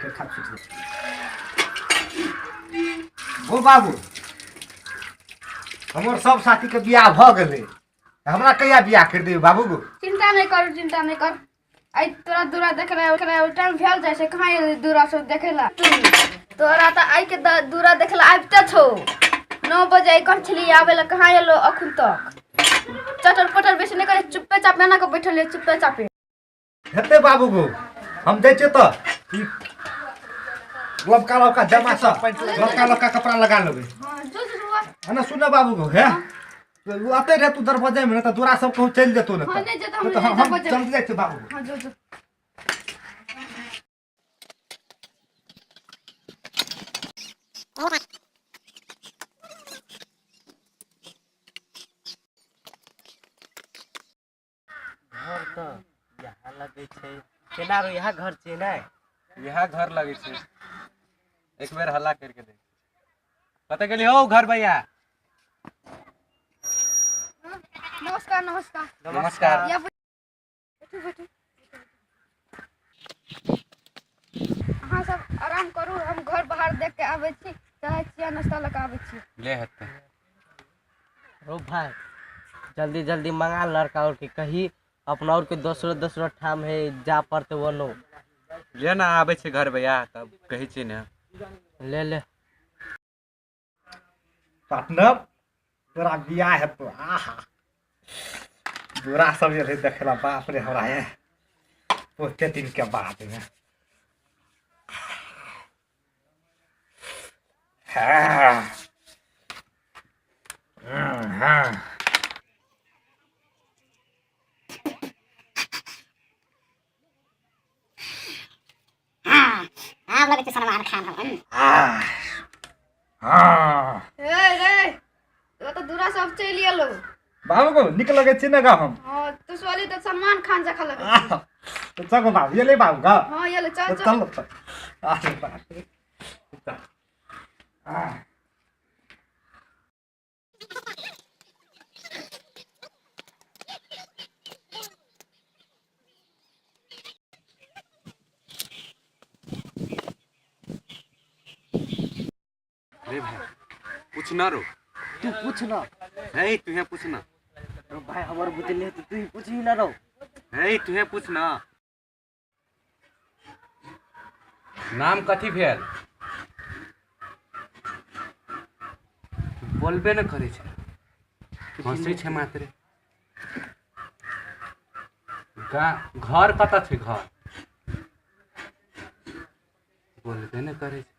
पेखाब छूटि जेतै। गो बाबू, हमर सब साथीके बियाह भऽ गेलै, हमरा कहिया बियाह करि देबै बाबू गो? चिंता नहि करू, चिंता नहि कर। आइ तोरा दूरा देखे ला टाइम भेल जाइ छै। कहाँ एलै दूरा सब देखे ला? तोरा तऽ आइ के दूरा देखे ला आबिते छौ। 9 बजे आइ कह छली आबै ला, कहाँ एलो अखन तक? चटर पटर बेसी नहि करे, चुप्पे चापे एना कऽ बैठल रहे, चुप्पे चापे। हेतै बाबू गो, हम जाइ छियै तऽ ई लबका लबका जमा सब लबका लबका कपड़ा लगा लेबै। हाँ, जो जो जो। है ना, सुन बाबू गो, हे ओ अतै रह तू दरवाजे में, तऽ तोरा सब कहूँ चलि जेतौ ने। हाँ, नहि जेतौ, हम तऽ नहि हम जेबै। चलि जाइ छियै बाबू गो। हाँ, जो जो। घर तऽ यहाँ लगै छै। केना रो, यहाँ घर छै ने? यहाँ घर लगै छै। एक बेर हल्ला करके देख, कतऽ गेली हौ घर भैया? नमस्कार, नमस्कार। नमस्कार। या, बैठू बैठू। अहाँ सब आराम करू, हम घर बाहर देख के आबै छी। चाहे छियै, नाश्ता लऽ के आबै छी। ले हेतै। रो भाई, जल्दी जल्दी मंगा लड़का और के, कही अपना और के दोसरो दोसरो ठाम है जा पड़ते वो नो। ले ना, आबै छै घर भैया तब कहै छी ने। ले ले। पार्टनर, तोरा बियाह हेतौ। आहा, जोड़ा सब जे रहै देखला, बाप रे, हमरा हे ओते दिन के बाद में। हाँ हाँ। आब लगै छै सलमान खान हम। हाँ। ए रे, ओ तऽ दूरा सब चलि एलो। बाबू को नीक लगै छै ने गा हम? हाँ, तू सोली तऽ सलमान खान जकाँ लगै छै। तऽ चल बाबू, एलै बाबू गा। हाँ, एलै, चल। चल। चल। चल, अरे बाप रे, चल। आह। रे भाई, पूछ ना रो। तू पूछ ना। हे, तुहे पूछ ना। रो भाई, हमर बुद्धि नहीं तो तू ही पूछ ही ना रो। हे, तुहे पूछ ना। नाम कथी भेल? बोलबे न करै छै, हँसै छै मात्रे। गा घर कतऽ छै घर? बोलबे न करै छै।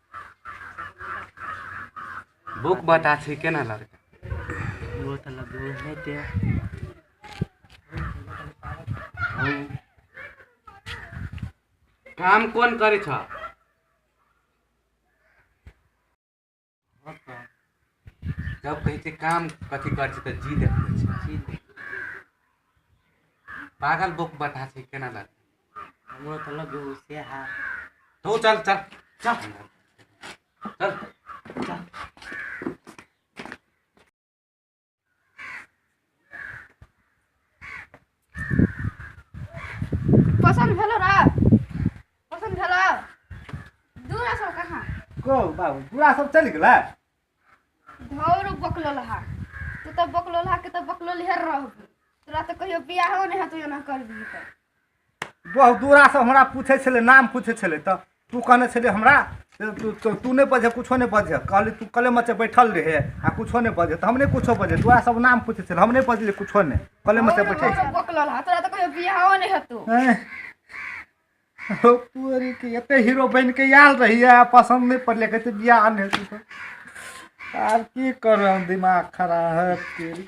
बुक बता छै केना लड़का? वो तऽ लगो है ते। काम कोन करै छ? जब कहै छै काम कथी करै छै तऽ जी देखबै छै। जी देख। पागल बुक बता छै केना लड़का? हमरो तऽ लगो से हा। तू चल चल चल चल। चल। पसन्द भेलो रे? पसन्द भेलो? दूरा सब कहाँ? गो बाबू, पूरा सब चलि गेलै। धौर बकलोल हा, तू तऽ बकलोल हा के तऽ बकलोल हेर रहबी। तोरा तऽ कहियो बियाहो नहि हेतौ एना करबी तऽ। बहुत दूरा से हमरा पूछै छलै, नाम पूछै छलै, तऽ तू कहने छलै हमरा से तू नहि बजह, कुछो नहि बजह। कहली तू कले मचे बैठल रहे आ कुछो नहि बजह, तऽ हम नहि कुछो बजह। तोरा सब नाम पूछै छलै, हम नहि बजलियै कुछो नहि, कले मचे बैठल धौर बकलोल हा, तोरा तऽ कहियो बियाहो नहि हेतौ। हैं। हो तोरी के, एते हीरो बनि के आयल रहियै आ पसन्द नहि पड़लै, कहै छै बियाह नहि हेतौ। तऽ आब की करू हम? दिमाग खराब है तेरी।